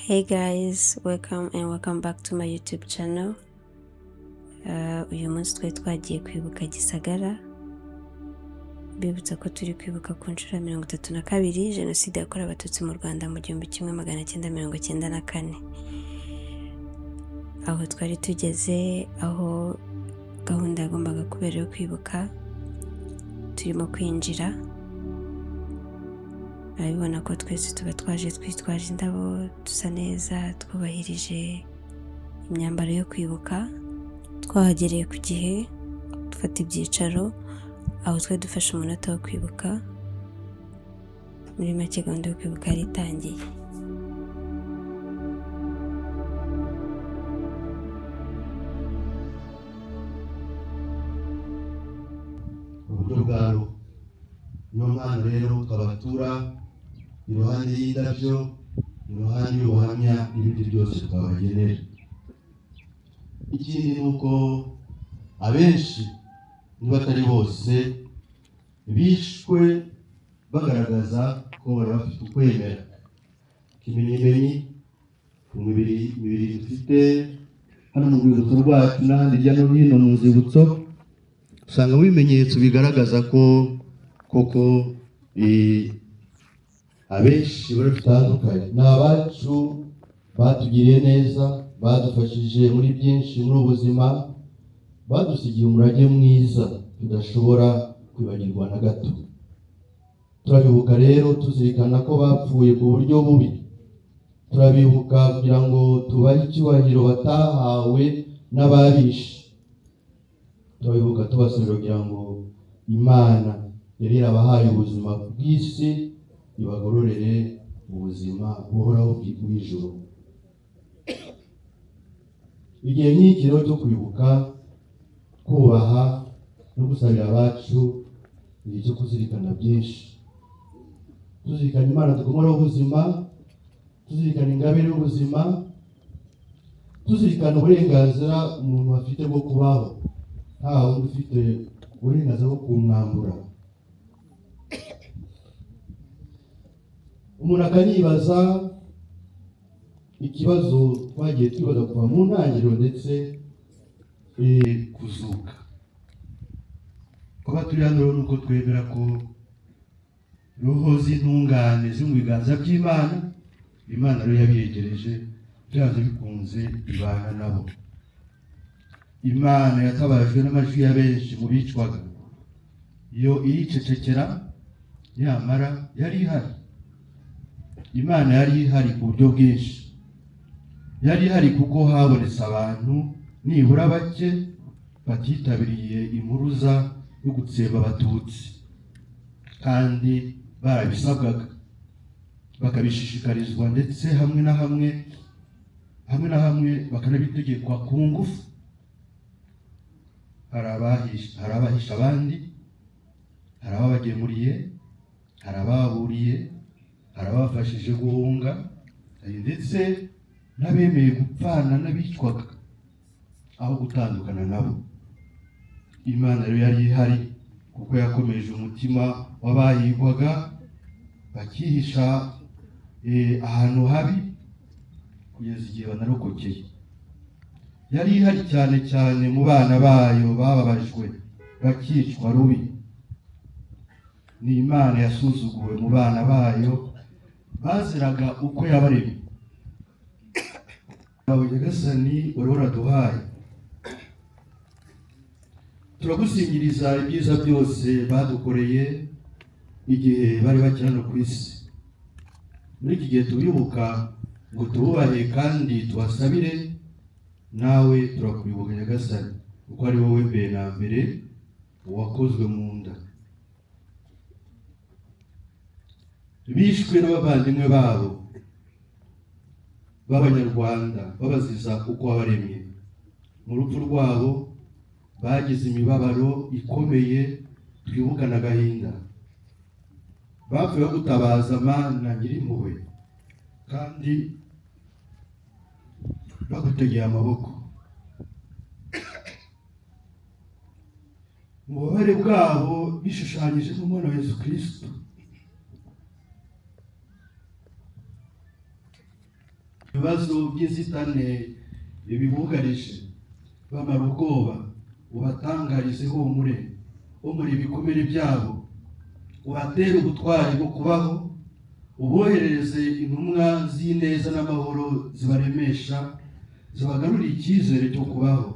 Hey guys, welcome and welcome back to my YouTube channel. Uyu munsi twari twagiye kwibuka Gisagara, bibutsa ko turi kwibuka ku nshuro ya 32 Jenoside yakorewe Abatutsi mu Rwanda mu 1994. Aho twari tugeze, aho gahunda yagombaga kubera yo kwibuka, turimo kwinjira, urabibona ko twese tuba twaje twitwaje indabo, dusa neza, twubahirije imyambaro yo kwibuka. Twahagereye ku gihe, dufata ibyicaro, aho twari dufashe umunota wo kwibuka. Muri make gahunda yo kwibuka yari itangiye. Uburyo bwa roho. Niyo mpano rero twabatura iruhande y'indabyo, iruhande y'ubuhamya n'ibindi byose twabagenera. Ikindi ni uko abenshi, niba atari bose, bishwe bagaragaza ko bari bafite ukwemera. Ikimenyimenyi ku mibiri dufite hano mu rwibutso rwacu n'ahandi hirya no hino mu nzibutso, usangamo ibimenyetso bigaragaza ko koko abenshi bari bitandukanye. Ni abacu batugiriye neza, badufashije muri byinshi muri ubu buzima, badusigiye umurage mwiza tudashobora kwibagirwa na gato. Turabibuka rero tuzirikana ko bapfuye ku buryo bubi. Turabibuka kugira ngo tubahe icyubahiro batahawe n'ababishe. Turabibuka tubasabira kugira ngo Imana yari yarabahaye ubuzima bw'isi ibagororere ubuzima buhoraho bw'ijuru. Igihe nk'iki rero cyo kwibuka, kubaha no gusabira abacu, ni icyo kuzirikana byinshi. Tuzirikana Imana dukomoraho ubuzima, tuzirikana ingabire y'ubuzima, tuzirikana uburenganzira umuntu afite bwo kubaho, nta wundi ufite uburenganzira bwo kumwambura. Umuntu akanibaza ikibazo twagiye twibaza kuva mu ntangiriro, ndetse kuzuka. Kuba turi hano rero nuko twemera ko roho z'intungane ziri mu biganza by'Imana. Imana rero yabiyegereje, byanze bikunze ibana nabo. Imana yatabajwe n'amajwi ya benshi mu bicwaga, yo iricecekera, yamara yari ihari. Imana yari ihari ku buryo bwinshi. Yari ihari kuko habonetse abantu nibura bake batitabiriye impuruza yo gutsemba Abatutsi, kandi barabisabwaga, bakabishishikarizwa, ndetse hamwe na hamwe bakanabitegekwa ku ngufu. Hari abahisha abandi, hari ababagemuriye, hari ababuriye, hari ababafashije guhunga, hari ndetse n'abemeye gupfana n'abicwaga aho gutandukana nabo. Imana rero yari ihari kuko yakomeje umutima w'abahigwaga bakihisha ahantu habi kugeza igihe banarokokeye. Yari ihari cyane cyane mu bana bayo bababajwe bakicwa rubi. Ni Imana yasuzuguwe mu bana bayo baziraga uko yabaremye. Nyagasani wari waraduhaye, turagusingiriza ibyiza byose badukoreye igihe bari bakiri hano ku isi. Muri iki gihe tubibuka ngo tububahe kandi tubasabire, nawe turakwibuka Nyagasani, kuko ari wowe mbere na mbere wakozwe mu nda. Bishwe n'abavandimwe babo b'Abanyarwanda babaziza uko wabaremye. Mu rupfu rwabo bagize imibabaro ikomeye twibukana agahinda. Bapfuye gutabaza Mana nyirimpuhwe, kandi bagutegeye amaboko. Mu bubabare bwabo bishushanyije n'umwana wa Yezu Kristo. Ibibazo by'inzitane bibugarije, bamara ubwoba, ubatangarize ihumure, umuri ibikomere byabo, ubatere ubutwari bwo kubaho, uboherereze intumwa z'ineza n'amahoro zibaremesha, zibagarurire icyizere cyo kubaho.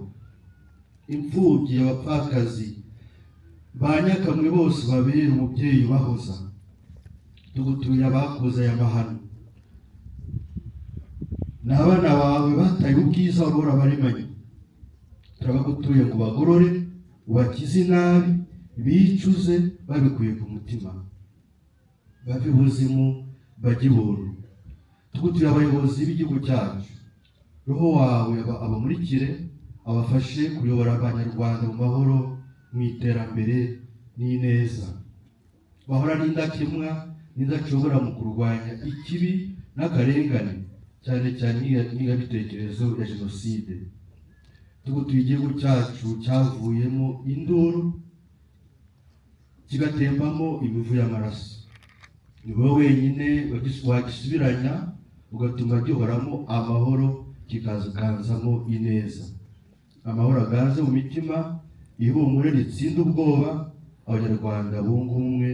Imfubyi, abapfakazi, ba nyakamwe bose babere umubyeyi ubahoza. Tugutuye abakoze aya mahano, ni abana bawe bataye ubwiza wari warabaremanye. Turabagutuye ngo bagorore, ubakize inabi, bicuze babikuye ku mutima, bave ibuzimu bajye ibuntu. Tugutuye abayobozi b'igihugu cyacu, roho wawe abamurikire, abafashe kuyobora Abanyarwanda mu mahoro, mu iterambere n'ineza, bahora n'indakemwa n'indacogora mu kurwanya ikibi n'akarengane, cyane cyane ingengabitekerezo ya jenoside. Tugutuye igihugu cyacu cyavuyemo induru, kigatembamo imivu y'amaraso. Ni wowe wenyine wagisubiranya, ugatuma gihoramo amahoro, kikaganzamo ineza. Amahoro aganze mu mitima, ihumure ritsinda ubwoba, Abanyarwanda bunge ubumwe,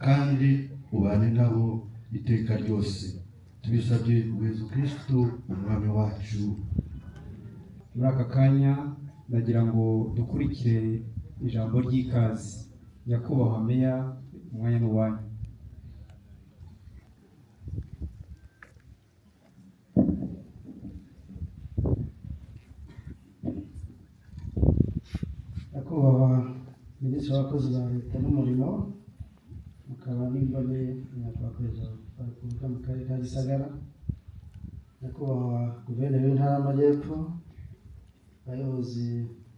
kandi ubane nabo iteka ryose. Tubisabye Yezu Kristu Umwami wacu. Muri aka kanya ndagira ngo dukurikire ijambo ry'ikaze. Nyakubahwa Meya, umwanya ni uwanyu. Nyakubahwa Minisitiri w'Abakozi ba Leta n'Umurimo, mukaba n'imboni Nyakubahwa Perezida wa Repubulika mu Karere ka Gisagara, Nyakubahwa Guverineri w'Intara y'Amajyepfo, abayobozi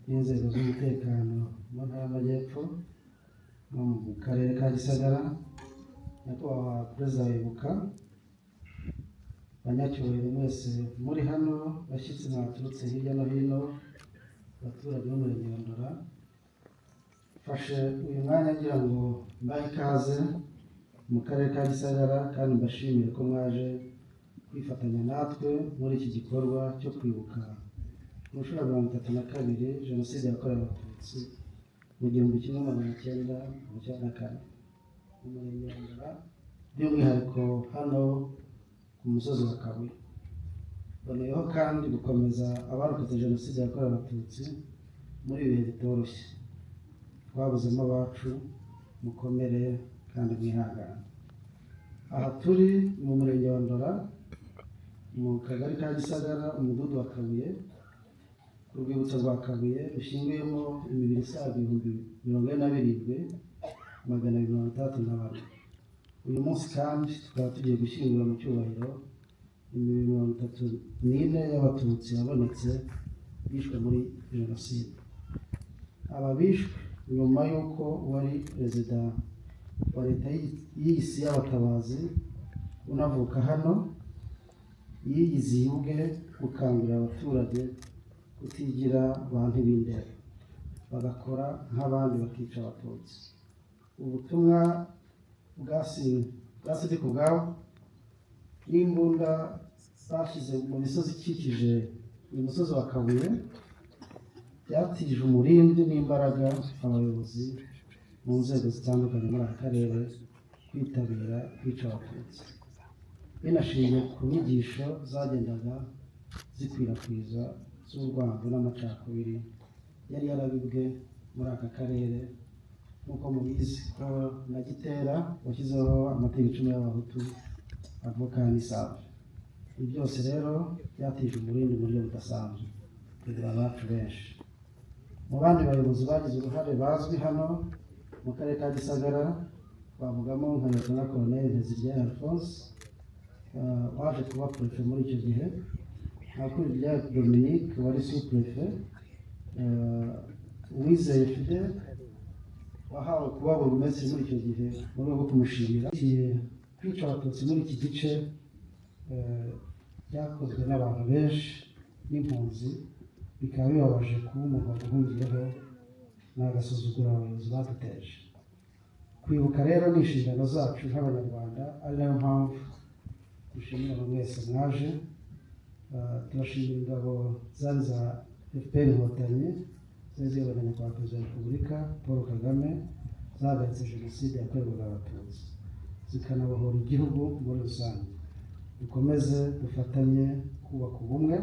b'inzego z'umutekano mu Ntara y'Amajyepfo no mu Karere ka Gisagara, Nyakubahwa Perezida wa Ibuka, banyacyubahiro mwese muri hano, bashyitsi mwaturutse hirya no hino, abaturage b'Umurenge wa Ndora, mfashe uyu mwanya ngira ngo mbahe ikaze mu Karere ka Gisagara kandi mbashimire ko mwaje kwifatanya natwe muri iki gikorwa cyo kwibuka ku nshuro ya 32 jenoside yakorewe Abatutsi mu 1994 mu Murenge wa Ndora, by'umwihariko hano ku musozi wa Kabuye. Mboneyeho kandi gukomeza abarokotse jenoside yakorewe Abatutsi muri ibi bihe bitoroshye twabuzemo abacu, mukomere kandi mwihangane. Aha turi ni mu Murenge wa Ndora, mu Kagari ka Gisagara, Umudugudu wa Kabuye, ku rwibutso rwa Kabuye rushyinguyemo imibiri isaga 47,264. Uyu munsi kandi tukaba tugiye gushyingura mu cyubahiro imibiri 34 y'Abatutsi yabonetse bishwe muri jenoside. Aba bishwe nyuma y'uko uwari perezida wa leta y'isi y'Abatabazi unavuka hano yiyiziye ubwe gukangurira abaturage kutigira ba ntibindeba, bagakora nk'abandi bakica Abatutsi. Ubutumwa bwa Sindikubwabo n'imbunda bashyize mu misozi ikikije uyu musozi wa Kabuye byatije umurindi n'imbaraga abayobozi mu nzego zitandukanye muri aka karere kwitabira kwica Abatutsi, binashingiye ku nyigisho zagendaga zikwirakwiza z'urwango n'amacakubiri yari yarabibwe muri aka karere, nk'uko mubizi ko na Gitera washyizeho amategeko 10 y'Abahutu avuka n'Isave. Ibi byose rero byatije umurindi mu buryo budasanzwe kugira abacu benshi. Mu bandi bayobozi bagize uruhare bazwi hano mu Karere ka Gisagara twavugamo nka Liyetona Koloneli Nteziryayo Alphonse, waje kuba perefe muri icyo gihe, Ntakuriryayo Dominique wari sous-préfet, Uwizeye Fidele wahawe kuba burugumesitiri muri icyo gihe mu rwego rwo kumushimira. Kwica Abatutsi muri iki gice byakozwe n'abantu benshi n'impunzi, bikaba bibabaje kuba umuntu waguhungiyeho ni agasuzuguro abayobozi baduteje. Kwibuka rero ni inshingano zacu nk'Abanyarwanda, ari nayo mpamvu dushimira buri wese mwaje. Turashimira ingabo zari za FPR Inkotanyi zari ziyobowe na Nyakubahwa Perezida wa Repubulika Paul Kagame, zahagaritse Jenoside yakorerwaga Abatutsi, zikanabohora igihugu muri rusange. Dukomeze dufatanye kubaka ubumwe,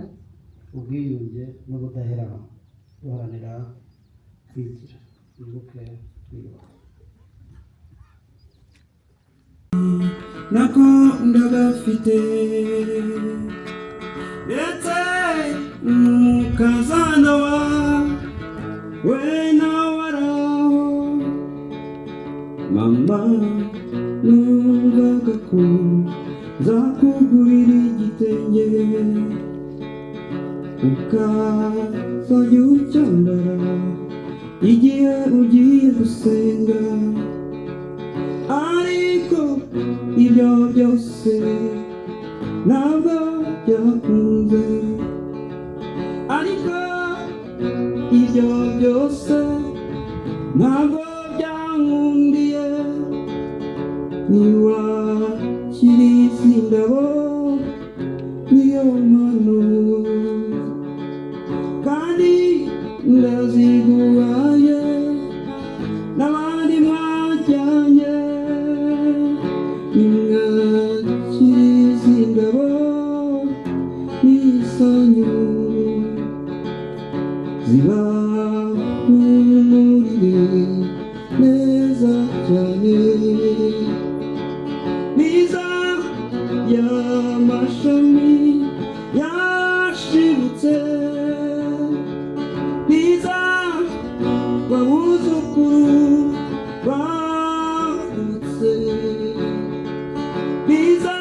ubwiyunge n'ubudaheranwa, duharanira kwigira. Twibuke twiyubaka. Nako ndagafite, ndetse n'umukazana wawe nawe araho. Mama, numvaga ko nzakugurira igitenge ukazajya ucyambara igihe ugiye gusenga, ariko ibyo byose ntabwo byakunze, ariko ibyo byose ntabwo byankundiye. Niwakira izi ndabo, niyo mpano, kandi ndaziguhaye n'abandi mwajyanye. Nimwakira izi ndabo n'isanyu, zibahumurire neza cyane, niza y'amashami yashibutse, niza babuzukuru bavutse, niza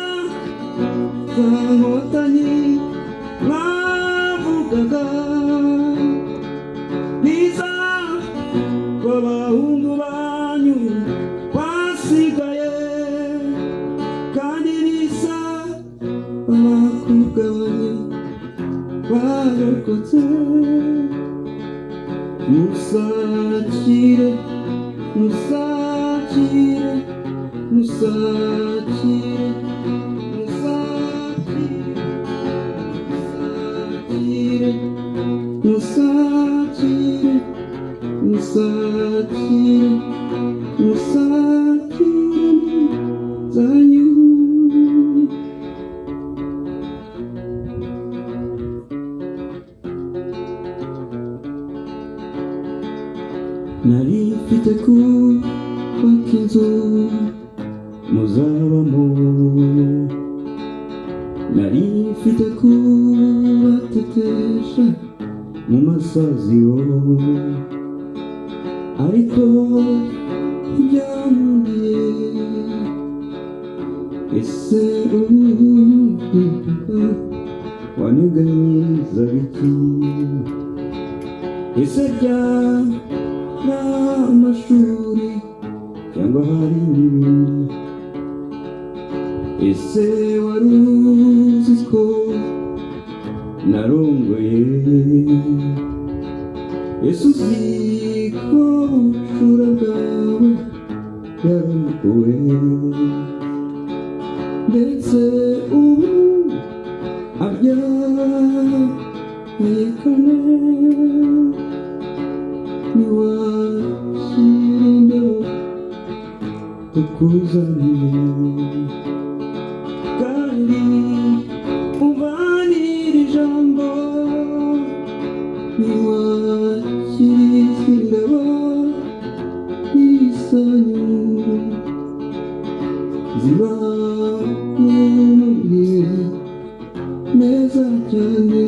za Nkotanyi mwavugaga, niza b'abahungu banyu basigaye, kandi nisa abakobwa banyu barokotse. Musakire, musakire, musakire, musakire, musakire, musakire, musakire zanyu. Nari mfite kubaka inzu muzabamo, nari mfite kubatetesha mu masaziro, ariko ntibyankundiye. Ese ubundi papa wanteganyiriza biki? Ese byari amashuri cyangwa hari n'ibindi? Ese wari uzi ko narongoye? Ese uzi ko bucura bwawe yarongowe, ndetse ubu abyaye kane? Niwakira indabo tukuzaniye, kandi umvanire ijambo. Niwakira izi ndabo n'isanyu, zibahumuriye neza cyane,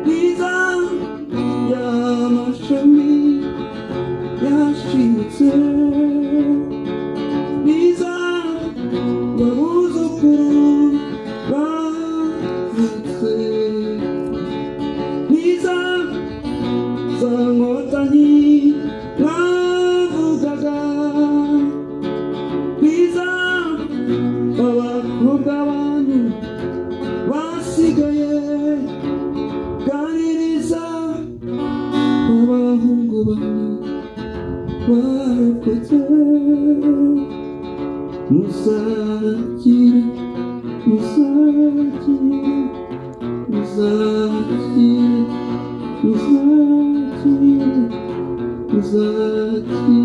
niza y'amashami yashibutse, niza babuzukuru bavutse, niza za Nkotanyi mwavugaga, niza abakobwa banyu basigaye, kandi niza abahungu banyu barokotse. Musakire, Muzakire, muzakire, muzakire, muzakire,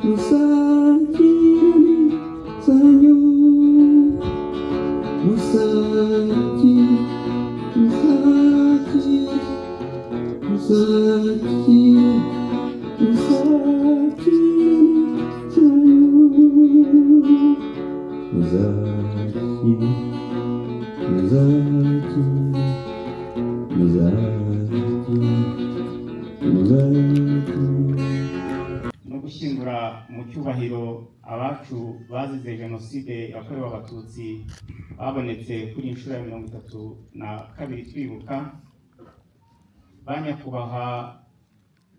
muzakire n'izanyu. Muzakire, muzakire, muzakire, muzakire n'izanyu. Muzakire, muzakire, muzakire, muzakire. No gushyingura mu cyubahiro abacu bazize Jenoside yakorewe Abatutsi babonetse kuri iyi nshuro ya 32 twibuka, ba nyakubahwa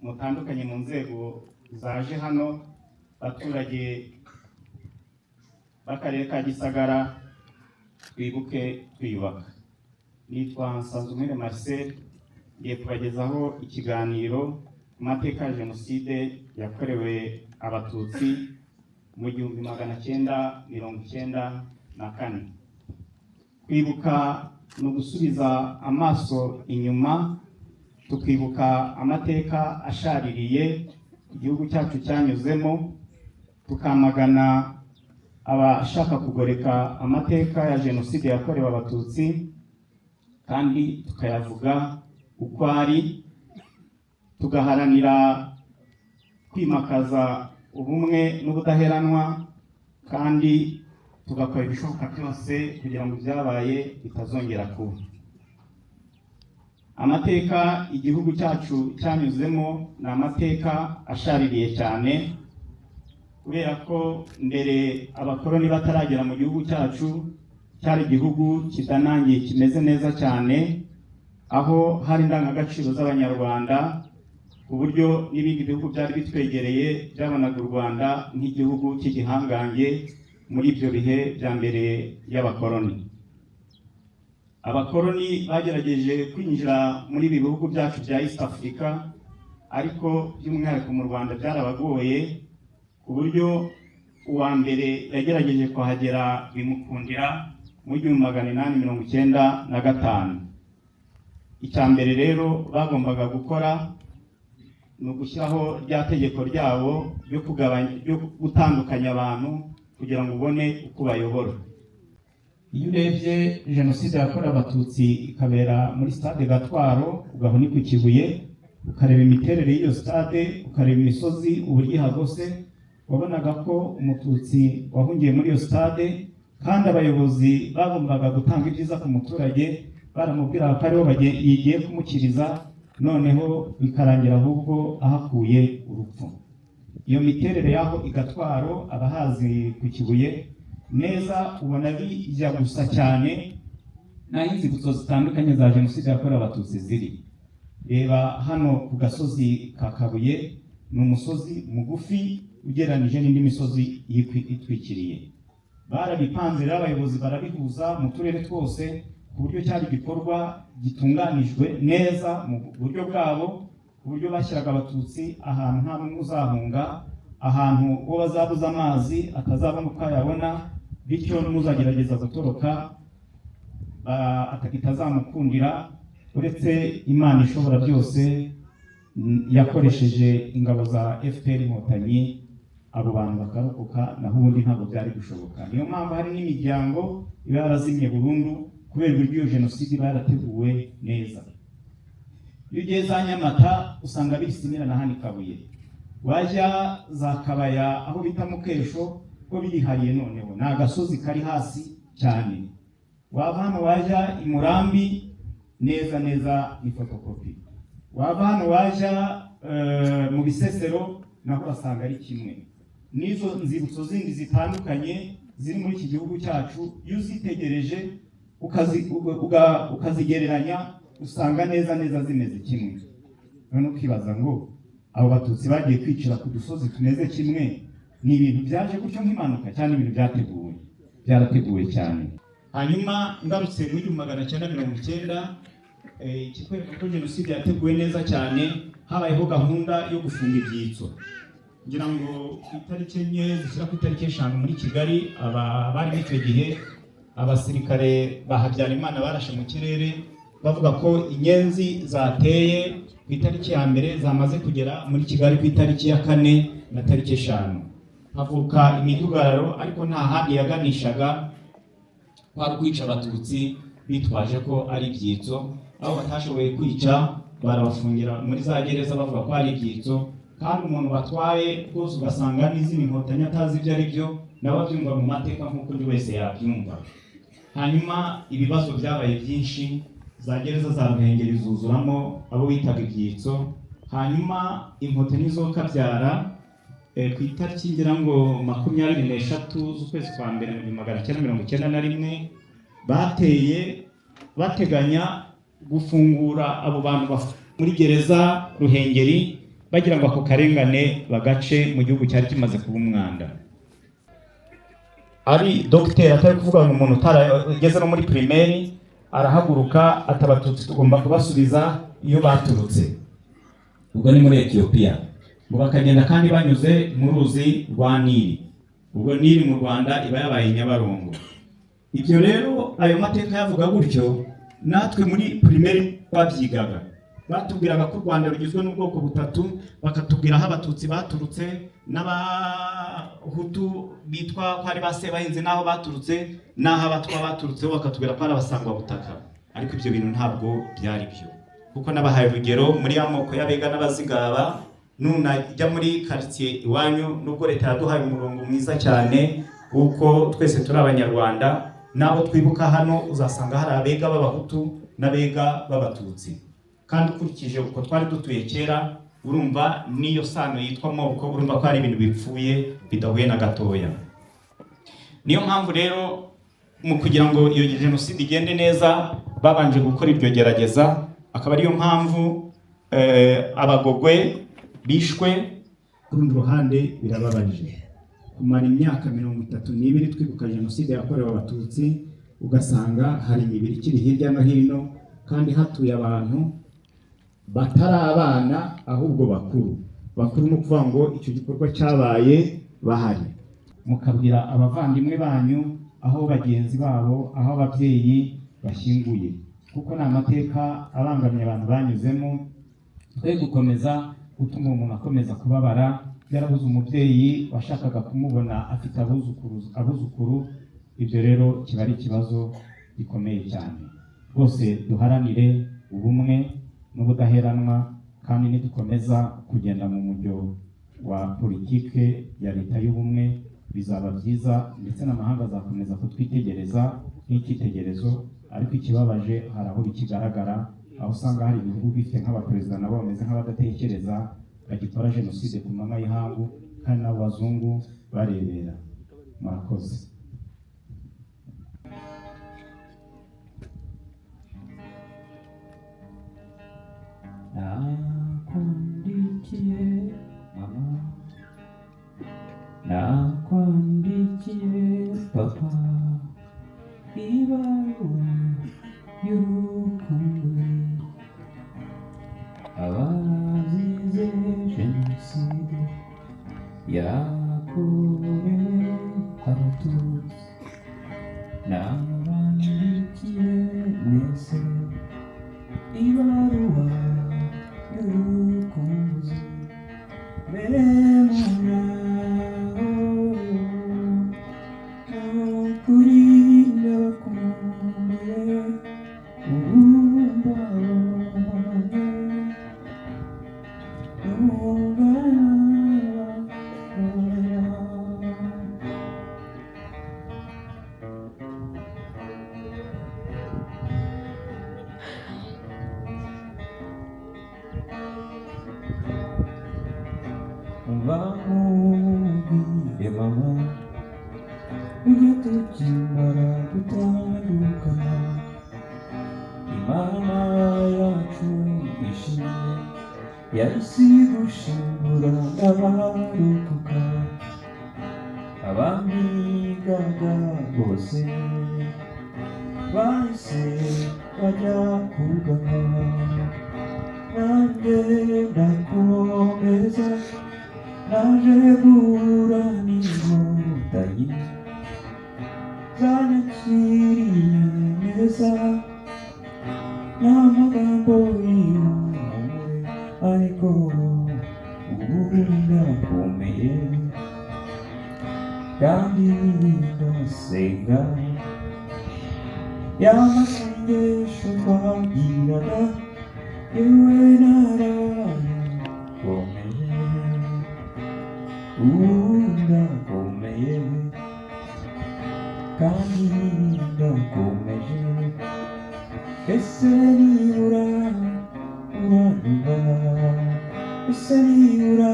mutandukanye mu nzego zaje hano, baturage b'akarere ka Gisagara, twibuke twiyubaka. Nitwa Nsanzumwere Marcel, ngiye kubagezaho ikiganiro ku mateka ya Jenoside yakorewe Abatutsi mu 1994. Kwibuka ni ugusubiza amaso inyuma tukibuka amateka ashaririye igihugu cyacu cyanyuzemo, tukamagana abashaka kugoreka amateka ya Jenoside yakorewe Abatutsi kandi tukayavuga uko ari, tugaharanira kwimakaza ubumwe n'ubudaheranwa, kandi tugakora ibishoboka byose kugira ngo ibyabaye bitazongera kuba. Amateka igihugu cyacu cyanyuzemo ni amateka ashaririye cyane, kubera ko mbere abakoloni bataragera mu gihugu cyacu, cyari igihugu kidanangiye, kimeze neza cyane, aho hari indangagaciro z'Abanyarwanda, ku buryo n'ibindi bihugu byari bitwegereye byabonaga u Rwanda nk'igihugu cy'igihangange muri ibyo bihe bya mbere y'abakoloni. Abakoloni bagerageje kwinjira muri ibi bihugu byacu bya East Africa, ariko by'umwihariko mu Rwanda byarabagoye, ku buryo uwa mbere yagerageje kuhagera bimukundira mu 1895. Icya mbere rero bagombaga gukora ni ugushyiraho rya tegeko ryabo ryo kugabanya, ryo gutandukanya abantu kugira ngo ubone uko bayobora. Iyo urebye Jenoside yakorewe Abatutsi ikabera muri stade Gatwaro, ugahunika ku Kibuye, ukareba imiterere y'iyo stade, ukareba imisozi uburyo ihagose, wabonaga ko Umututsi wahungiye muri iyo stade, kandi abayobozi bagombaga gutanga ibyiza ku muturage baramubwiraga ko aribo yigiye kumukiriza, noneho bikarangira ahubwo ahakuye urupfu. Iyo miterere y'aho i Gatwaro, abahazi ku Kibuye neza, ubona bijya gusa cyane n'aho inzibutso zitandukanye za Jenoside yakorewe Abatutsi ziri. Reba hano ku gasozi ka Kabuye, ni umusozi mugufi ugereranije n'indi misozi itwikiriye. Barabipanze rero, abayobozi barabihuza mu turere twose, ku buryo cyari igikorwa gitunganijwe neza mu buryo bwabo, ku buryo bashyiraga Abatutsi ahantu nta n'umwe uzahunga, ahantu uwo bazabuza amazi atazabona uko ayabona, bityo n'uzagerageza gutoroka itazamukundira, uretse Imana ishobora byose yakoresheje ingabo za FPR Inkotanyi, abo bantu bakarokoka, naho ubundi ntabwo byari gushoboka. Niyo mpamvu hari n'imiryango iba yarazimye burundu kubera uburyo iyo jenoside iba yarateguwe neza. Iyo ugiye za Nyamata usanga bisimira na hano i Kabuye, wajya za Kabaya aho bita Mukesho ho birihariye, noneho ni agasozi kari hasi cyane. Wava hano wajya i Murambi, neza neza ni fotokopi. Wava hano wajya mu Bisesero, naho urasanga ari kimwe. N'izo nzibutso zindi zitandukanye ziri muri iki gihugu cyacu, iyo uzitegereje ukazigereranya, usanga neza neza zimeze kimwe. None ukibaza ngo abo Batutsi bagiye kwicira ku dusozi tumeze kimwe, ni ibintu byaje gutyo nk'impanuka cyangwa ibintu byateguwe? Byarateguwe cyane. Hanyuma ngarutse mu 1990, ikikwereka ko jenoside yateguwe neza cyane, habayeho gahunda yo gufunga ibyitso. Ngira ngo ku itariki 4 zishyira ku itariki 5 muri Kigali, aba bari icyo gihe Abasirikare ba Habyarimana barashe mu kirere bavuga ko inyenzi zateye ku itariki ya mbere zamaze kugera muri Kigali ku itariki ya 4 na tariki 5, havuka imidugararo, ariko nta handi yaganishaga, kwari kwica Abatutsi bitwaje ko ari ibyitso. Aho batashoboye kwica barabafungira muri za gereza bavuga ko ari ibyitso, kandi umuntu batwaye rwose ugasanga n'izindi nkotanyi atazi ibyo ari byo, nawe abyumva mu mateka nk'uko undi wese yabyumva. Hanyuma ibibazo byabaye byinshi, za gereza za Ruhengeri zuzuramo abo bitaga ibyitso. Hanyuma inkotanyi zo kabyara ku itariki ngira ngo 23 z'ukwezi kwa mbere mu 1991 bateye bateganya gufungura abo bantu muri gereza Ruhengeri, bagira ngo ako karengane bagace mu gihugu cyari kimaze kuba umwanda. Ari dogiteri, atari kuvuga ngo umuntu utarageze no muri primaire, arahaguruka ati Abatutsi tugomba kubasubiza iyo baturutse, ubwo ni muri Ethiopia, ngo bakagenda kandi banyuze mu ruzi rwa Nili, ubwo Nili mu Rwanda iba yabaye Nyabarongo. Ibyo rero ayo mateka yavuga gutyo, natwe muri primaire twabyigaga, batubwiraga ko u Rwanda rugizwe n'ubwoko butatu, bakatubwira aho Abatutsi baturutse n'Abahutu bitwa ko ari ba Sebahinzi n'aho baturutse, n'aho Abatwa baturutse, bakatubwira ko ari abasangwabutaka. Ariko ibyo bintu ntabwo byari byo, kuko nabahaye urugero muri ya moko y'Abega n'Abazigaba. Nunajya muri quartier iwanyu, nubwo leta yaduhaye umurongo mwiza cyane kuko twese turi Abanyarwanda, n'abo twibuka hano uzasanga hari Abega b'Abahutu n'Abega b'Abatutsi, kandi ukurikije uko twari dutuye kera, urumva n'iyo sano yitwa moko, urumva ko hari ibintu bipfuye bidahuye na gatoya. Niyo mpamvu rero mu kugira ngo iyo jenoside igende neza babanje gukora iryo gerageza, akaba ariyo mpamvu Abagogwe bishwe. Ku rundi ruhande birababaje kumara imyaka 32 twibuka jenoside yakorewe Abatutsi, ugasanga hari imibiri ikiri hirya no hino, kandi hatuye abantu batari abana ahubwo bakuru. Bakuru ni ukuvuga ngo icyo gikorwa cyabaye bahari. Mukabwira abavandimwe banyu aho bagenzi babo, aho ababyeyi bashyinguye, kuko ni amateka abangamiye abantu banyuzemo. Twe gukomeza gutuma umuntu akomeza kubabara yarabuze umubyeyi washakaga kumubona afite abuzukuru, ibyo rero kiba ari ikibazo gikomeye cyane. Rwose duharanire ubumwe n'ubudaheranwa, kandi nidukomeza kugenda mu mujyo wa politike ya leta y'ubumwe bizaba byiza, ndetse n'amahanga azakomeza kutwitegereza nk'icyitegererezo. Ariko ikibabaje hari aho bikigaragara, aho usanga hari ibihugu bifite nk'abaperezida nabo bameze nk'abadatekereza, bagikora jenoside ku manywa y'ihangu, kandi n'abo bazungu barebera. Murakoze. Nakwandikiye mama, nakwandikiye papa, ibaruwa y'urukundo, abazize jenoside yakorewe Abatutsi, nabandikiye mwese ibaruwa y'urukumbuzi, mbe muraho, nukuri ndabakumbuye, ubu mbabonye numva nabahobera. Bamubwire mama, ujye tukimara gutandukana, Imana yacu ishimwe yahise igushingura abarokoka, abamigaga bose bahise bajya kugama, nanjye ndakomeza naje guhura n'inkotanyi zanyakiriye. Ndakomeye kandi ndasenga, ya masengesho twagiraga yewe narayakomeye. Ubu ndakomeye kandi ndakomeje. Ese nibura uranyumva? Ese nibura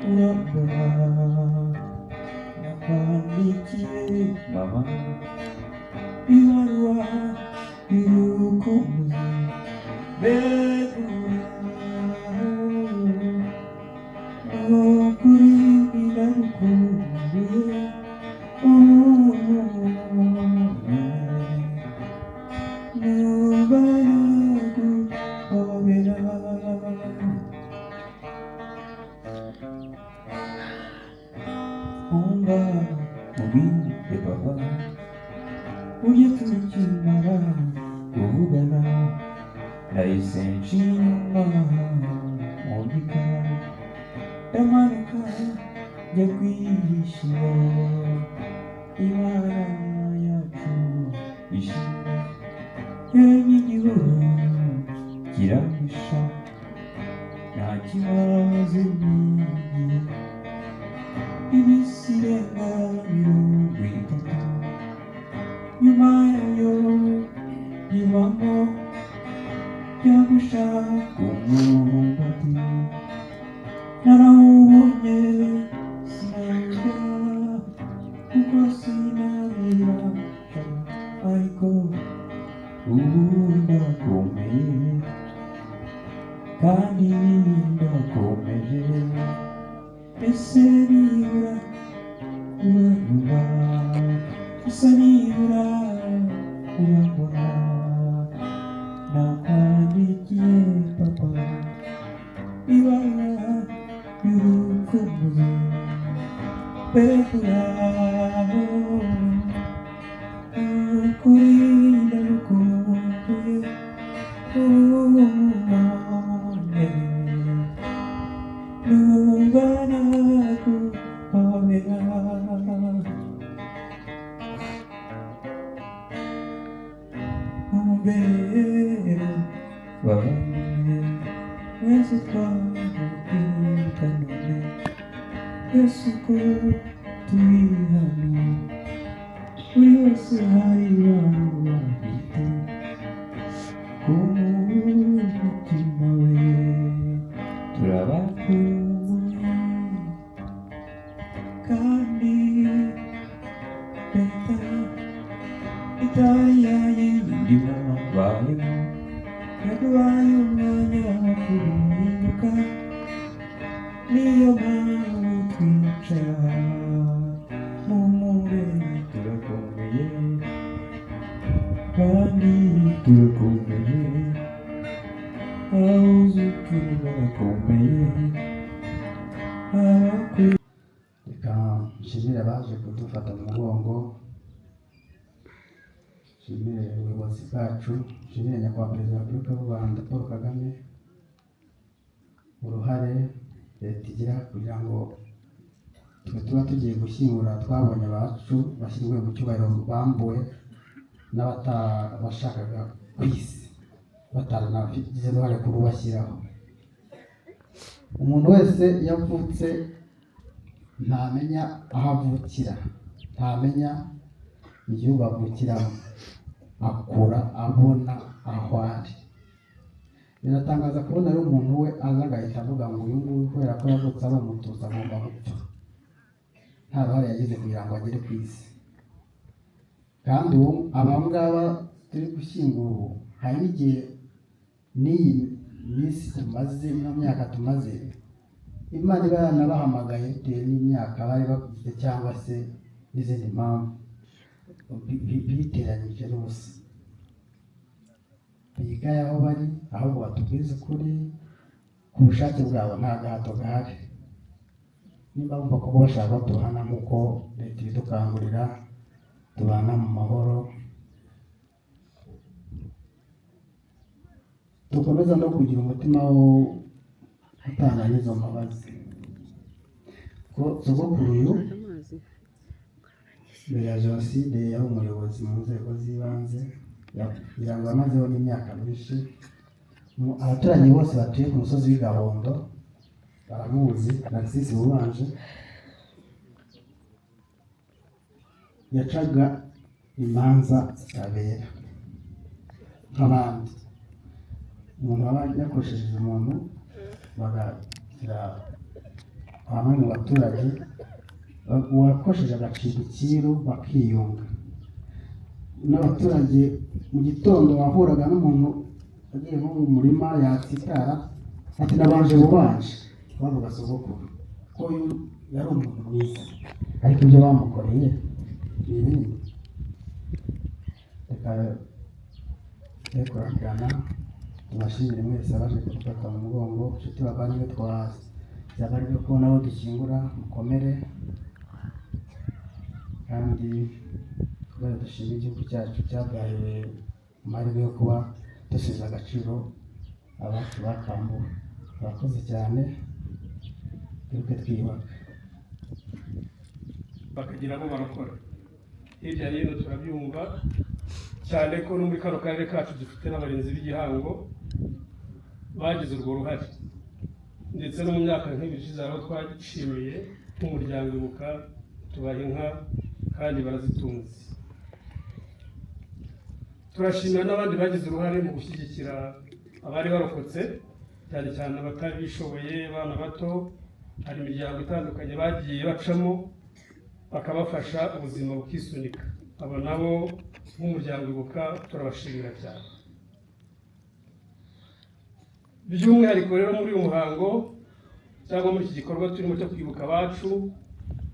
urambona? Nakwandikiye mama ibaruwa y'urukumbuzi, mbega nukuri ndagukumbuye. Numva naguhobera. Umva mubwire papa, burya tukimara kuvugana nahise nshima mu gikari, ndamanuka njya kwihishira. Imana yacu ishimwe yaremye igihuru kirampisha, nta kimaze n'igihe, iminsi irenga 30 nyuma yayo nyibamo njya gushaka umwumbati, narawubonye sinawurya kuko sinabibasha, ariko ubu ndakomeye kandi ndakomeje. Ese nibura uranyumva? Ese nibura urambona? Nakwandikiye papa ibaruwa y'urukumbuzi, mbega uraho, ukuri ndagukumbuye. Ubone numva naguhobera. Umbera bavandimwe mwese twaje kwibuka none, twese uko turi hano buri wese hari ibaruwa afite ku mutima we. Turabakumbuye kandi leta itari yayindi mwabayemo yaduhaye umwanya wo kubibuka, niyo mpamvu twicara mu murenge. Turakomeye kandi turakomeye, abuzukuru barakomeye, abakwe. Reka nshimire abaje kudufata mu mugongo, nshimire ubuyobozi bwacu, nshimire nyakubahwa Perezida wa Repubulika y'u Rwanda Paul Kagame, uruhare leta igira kugira ngo twe tuba tugiye gushyingura twabonye abacu bashyinguwe mu cyubahiro, bambuwe n'abatabashakaga ku isi bataranagize uruhare kubashyiraho. Umuntu wese iyo avutse ntamenya aho avukira, ntamenya igihugu avukiramo, akura abona aho ari. Biratangaza kubona rero umuntu we aza agahita avuga ngo uyu nguyu kubera ko yavutse ari umututsi agomba gupfa, nta ruhare yagize kugira ngo agere ku isi. Kandi ubu aba ngaba turi gushyingura ubu, hari n'igihe n'iyi minsi tumaze, ino myaka tumaze, Imana iba yaranabahamagaye bitewe n'imyaka bari bafite cyangwa se n'izindi mpamvu biteranyije n'ubusa. Bigaye aho bari, ahubwo batubwize ukuri ku bushake bwabo, nta gahato gahari. Nimba bumva ko bashaka ko tubana nk'uko leta ibidukangurira, tubana mu mahoro, dukomeza no kugira umutima wo gutanga n'izo mbabazi. Ko sogokuru uyu mbere ya jenoside yari umuyobozi mu nzego z'ibanze, kugira ngo amazeho n'imyaka myinshi. Abaturage bose batuye ku musozi w'i Gahondo baramuzi, Narcisse Bubanje. Yacaga imanza zitabera nk'abandi. Umuntu aba yakosheje umuntu, bagashyira bamwe mu baturage, uwakosheje agacibwa icyiru, bakiyunga n'abaturage. Mu gitondo wahuraga n'umuntu agiye nko mu murima yatsitara, ati: "Nabanje Bubanje." Bavuga sogokuru ko uyu yari umuntu mwiza, ariko ibyo bamukoreye ni ibindi. Reka kurambirana, tubashimire mwese abaje kudufata mu mugongo, inshuti, bavandimwe twagize amahirwe yo kubona abo dushyingura. Mukomere kandi twari dushima igihugu cyacu cyaduhaye amahirwe yo kuba dusubiza agaciro abacu bakambuwe. Murakoze cyane, twibuke twiyubaka. Bakagira abo barokora hirya hino. Turabyumva cyane ko no muri kano karere kacu dufite n'abarinzi b'igihango bagize urwo ruhare, ndetse no mu myaka nk'ibiri ishize aho twashimiye nk'umuryango Ibuka, tubaha inka kandi barazitunze. Turashimira n'abandi bagize uruhare mu gushyigikira abari barokotse, cyane cyane abatabishoboye, abana bato. Hari imiryango itandukanye bagiye bacamo bakabafasha, ubuzima bukisunika. Abo nabo nk'umuryango Ibuka turabashimira cyane. By'umwihariko rero muri uyu muhango cyangwa muri iki gikorwa turimo cyo kwibuka abacu,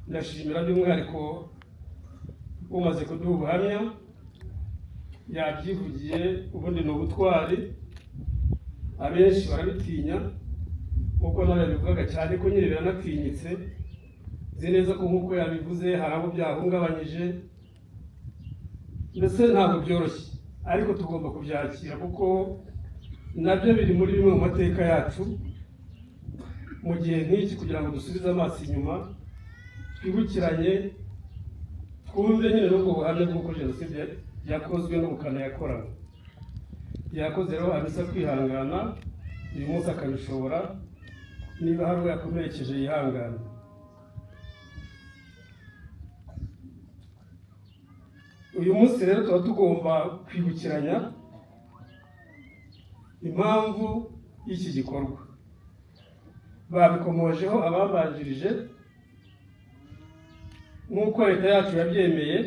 ndashimira by'umwihariko umaze kuduha ubuhamya. Yabyivugiye, ubundi ni ubutwari, abenshi barabitinya nk'uko nawe yabivugaga, cyane ko nyine biranatinyitse. Nzi neza ko nk'uko yabivuze hari abo byahungabanyije, ndetse ntabwo byoroshye, ariko tugomba kubyakira kuko nabyo biri muri bimwe mu mateka yacu. Mu gihe nk'iki, kugira ngo dusubize amaso inyuma, twibukiranye, twumve nyine n'ubwo buhamya bw'uko jenoside yakozwe n'ubukana yakoranywe. Yakoze rero abisa kwihangana, uyu munsi akabishobora. Niba hari uwo yakomerekeje yihangana. Uyu munsi rero tuba tugomba kwibukiranya impamvu y'iki gikorwa. Babikomojeho abambanjirije, nk'uko leta yacu yabyemeye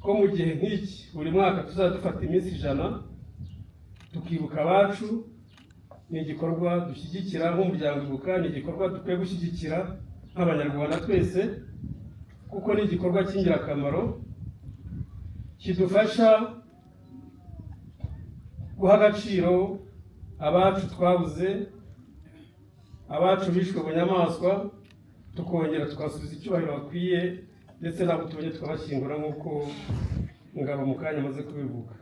ko mu gihe nk'iki buri mwaka tuzajya dufata iminsi 100 tukibuka abacu. Ni igikorwa dushyigikira nk'umuryango Ibuka, ni igikorwa dukwiye gushyigikira nk'Abanyarwanda twese, kuko ni igikorwa cy'ingirakamaro kidufasha guha agaciro abacu twabuze, abacu bishwe bunyamaswa, tukongera tukabasubiza icyubahiro bakwiye, ndetse n'abo tubonye tukabashyingura nk'uko Ngabo mu kanya amaze kubivuga.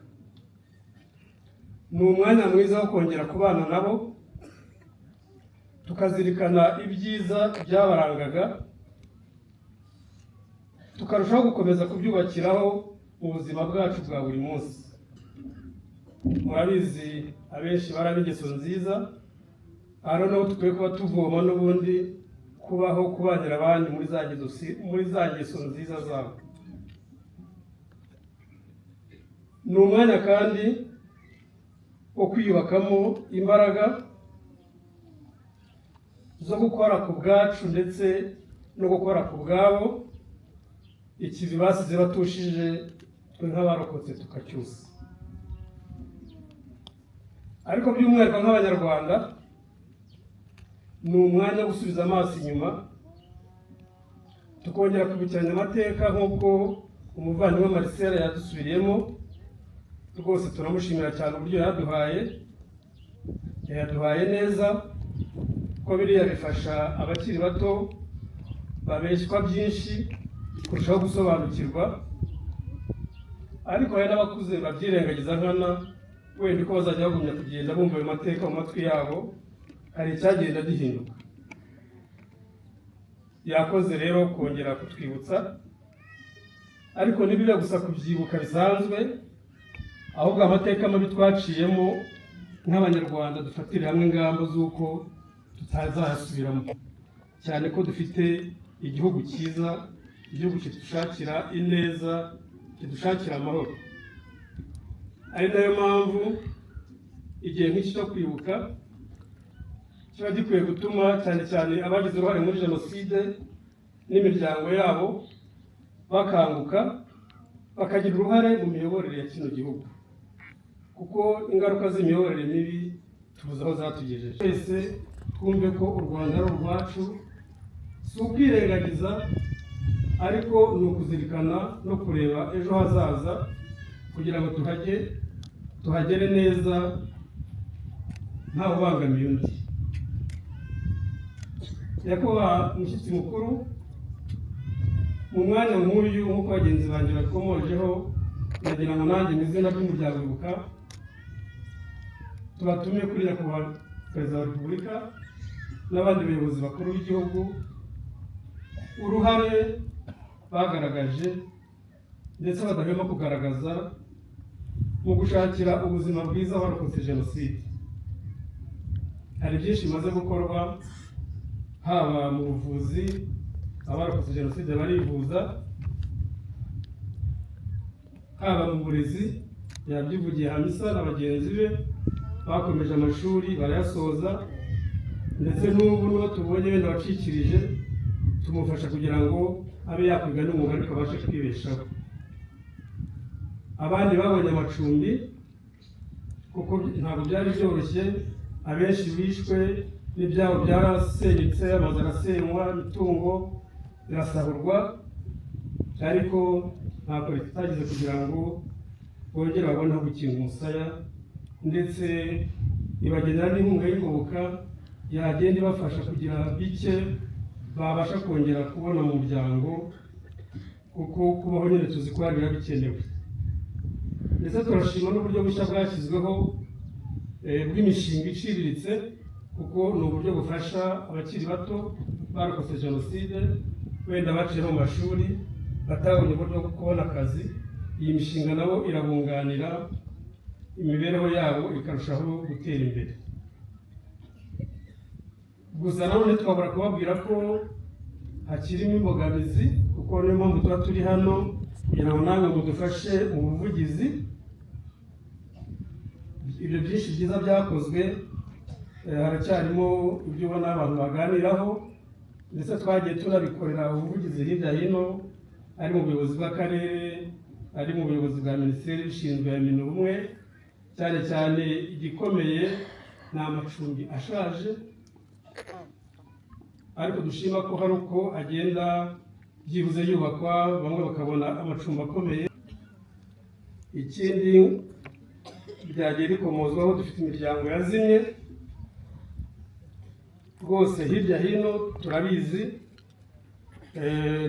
Ni umwanya mwiza wo kongera kubana nabo, tukazirikana ibyiza byabarangaga, tukarushaho gukomeza kubyubakiraho mu buzima bwacu bwa buri munsi. Murabizi, abenshi baraba ingeso nziza, aha noneho dukwiye kuba tuvoma n'ubundi kubaho kubanira abandi muri za ngeso nziza zabo. Ni umwanya kandi wo kwiyubakamo imbaraga zo gukora ku bwacu ndetse no gukora ku bwabo, ikivi basize batushije twe nk'abarokotse tukacyusa. Ariko by'umwihariko nk'Abanyarwanda, ni umwanya wo gusubiza amaso inyuma, tukongera kwibukiranya amateka nk'uko umuvandimwe Marcel yadusubiriyemo. Rwose turamushimira cyane uburyo yaduhaye, yayaduhaye neza, ko biriya bifasha abakiri bato babeshywa byinshi kurushaho gusobanukirwa, ariko hari n'abakuze babyirengagiza nkana. Wenda uko bazajya bagumya kugenda bumva ayo mateka mu matwi yabo, hari icyagenda gihinduka. Yakoze rero kongera kutwibutsa, ariko ntibibe gusa kubyibuka bisanzwe, ahubwo amateka mabi twaciyemo nk'Abanyarwanda dufatire hamwe ingamba z'uko tutazayasubiramo, cyane ko dufite igihugu cyiza, igihugu kidushakira ineza, kidushakira amahoro. Ari nayo mpamvu igihe nk'iki cyo kwibuka kiba gikwiye gutuma cyane cyane abagize uruhare muri jenoside n'imiryango yabo bakanguka, bakagira uruhare mu miyoborere ya kino gihugu, kuko ingaruka z'imiyoborere mibi tuzi aho zatugejeje. Twese twumve ko u Rwanda ari urwacu. Si ukwirengagiza, ariko ni ukuzirikana no kureba ejo hazaza kugira ngo tuhagere neza ntawe ubangamiye undi. Nyakubahwa mushyitsi mukuru, mu mwanya nk'uyu, nk'uko bagenzi banjye babikomojeho, ndagira ngo nanjye mu izina ry'umuryango Ibuka tubatume kuri Nyakubahwa Perezida wa Repubulika n'abandi bayobozi bakuru b'igihugu uruhare bagaragaje ndetse badahwema kugaragaza mu gushakira ubuzima bwiza abarokotse jenoside. Hari byinshi bimaze gukorwa, haba mu buvuzi, abarokotse jenoside barivuza, haba mu burezi, yabyivugiye Hamisa na bagenzi be bakomeje amashuri barayasoza, ndetse n'ubu n'uwo tubonye wenda wacikirije tumufasha kugira ngo abe yakwiga n'umwuga ariko abashe kwibeshaho. Abandi babonye amacumbi, kuko ntabwo byari byoroshye. Abenshi bishwe n'ibyabo byarasenyutse, amazu arasenywa, imitungo irasahurwa, ariko ntabwo bitagize kugira ngo bongere babone aho gukinga umusaya, ndetse ibagenera n'inkunga y'ingoboka yagenda ibafasha kugira bike babasha kongera kubona mu muryango, kuko kubaho nyine tuzi ko biba bikenewe. Ndetse turashima n'uburyo bushya bwashyizweho bw'imishinga iciriritse, kuko ni uburyo bufasha abakiri bato barokotse jenoside, wenda baciye mu mashuri batabonye uburyo bwo kubona akazi. Iyi mishinga nabo irabunganira, imibereho yabo ikarushaho gutera imbere. Gusa nanone twabura kubabwira ko hakirimo imbogamizi, kuko niyo mpamvu tuba turi hano kugira ngo namwe mudufashe mu buvugizi. Ibyo byinshi byiza byakozwe, haracyarimo ibyo ubona abantu baganiraho, ndetse twagiye tunabikorera ubuvugizi hirya hino, ari mu buyobozi bw'akarere, ari mu buyobozi bwa minisiteri ishinzwe ya Minubumwe. Cyane cyane igikomeye ni amacumbi ashaje, ariko dushima ko hari uko agenda byibuze yubakwa, bamwe bakabona amacumbi akomeye. Ikindi ryagiye rikomozwaho, dufite imiryango yazimye rwose hirya hino, turabizi.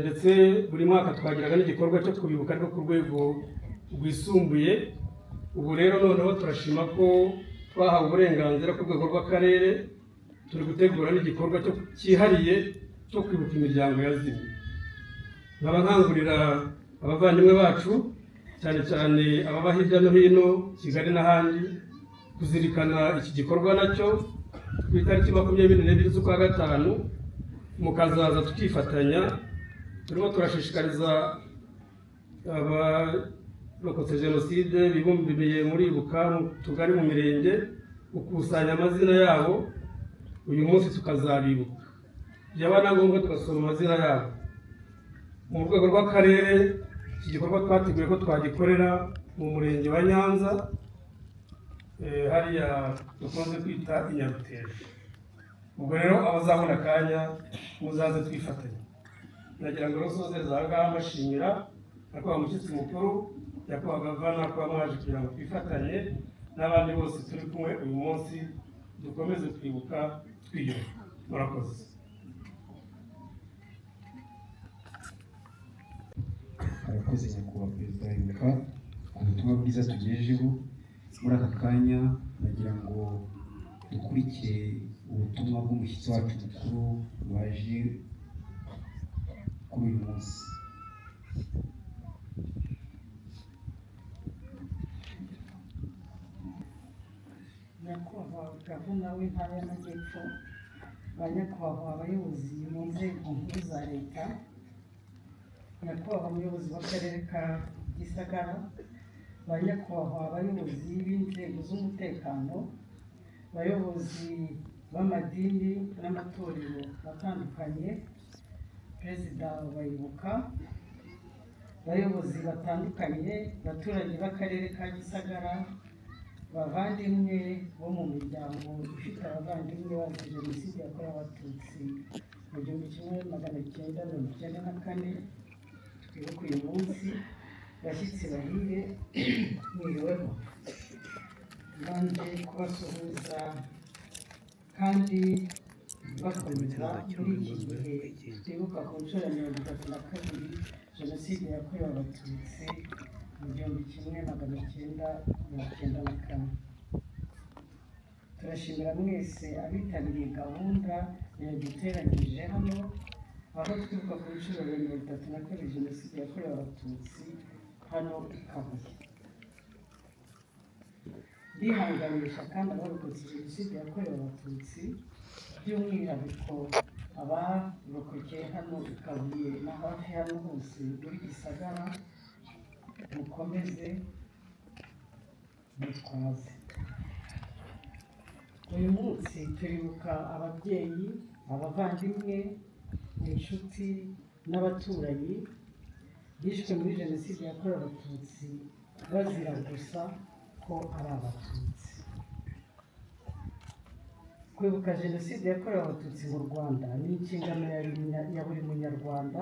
Ndetse buri mwaka twagiraga n'igikorwa cyo kubibuka, ariko ku rwego rwisumbuye. Ubu rero noneho turashima ko twahawe uburenganzira ku rwego rw'akarere, turi gutegura n'igikorwa cyihariye cyo kwibuka imiryango yazimye. Nkaba nkangurira abavandimwe bacu, cyane cyane ababa hirya no hino Kigali n'ahandi, kuzirikana iki gikorwa nacyo ku itariki 22 z'ukwa gatanu, mukazaza tukifatanya. Turimo turashishikariza abarokotse jenoside bibumbiye muri Ibuka mu tugari, mu mirenge, gukusanya amazina yabo, uyu munsi tukazabibuka, byaba na ngombwa tugasoma amazina yabo. Mu rwego rw'akarere, iki gikorwa twateguye ko twagikorera mu murenge wa Nyanza, hariya dukunze kwita i Nyaruteja. Ubwo rero abazabona akanya muzaze twifatanya. Nagira ngo rero nsozereze aha ngaha mbashimira, nyakubahwa mushyitsi mukuru, nyakubahwa gavana, kuba mwaje kugira ngo twifatanye n'abandi bose turi kumwe uyu munsi, dukomeze kwibuka twiyubaka. Murakoze. Arakoze Nyakubahwa Perezida wa Ibuka ku butumwa bwiza tugejejeho. Muri aka kanya nagira ngo dukurikire ubutumwa bw'umushyitsi wacu mukuru waje kuri uyu munsi. Nyakubahwa Gavana w'Intara y'Amajyepfo, ba nyakubahwa abayobozi mu nzego nkuru za Leta, nyakubahwa umuyobozi w'Akarere ka Gisagara, ba nyakubahwa abayobozi b'inzego z'umutekano, abayobozi b'amadini n'amatorero atandukanye, Perezida wa Ibuka, abayobozi batandukanye, abaturage b'Akarere ka Gisagara, bavandimwe bo mu miryango ifite abavandimwe bazize Jenoside yakorewe Abatutsi mu 1994, twibuke uyu munsi, bashyitsi bahire, mwiriweho. Mbanje kubasuhuza kandi bakomeza muri iki gihe twibuka ku nshuro ya 32 Jenoside yakorewe Abatutsi mu 1994. Turashimira mwese abitabiriye gahunda yaduteranyirije hano, aho twibuka ku nshuro ya 32 Jenoside yakorewe Abatutsi hano i Kabuye. Ndihanganisha kandi abarokotse Jenoside yakorewe Abatutsi, by'umwihariko abarokokeye hano i Kabuye na hafi hano hose muri Gisagara, mukomeze mutwaze. Uyu munsi turibuka ababyeyi, abavandimwe, inshuti n'abaturanyi bishwe muri Jenoside yakorewe Abatutsi bazira gusa ko ari Abatutsi. Kwibuka Jenoside yakorewe Abatutsi mu Rwanda ni inshingano ya buri munyarwanda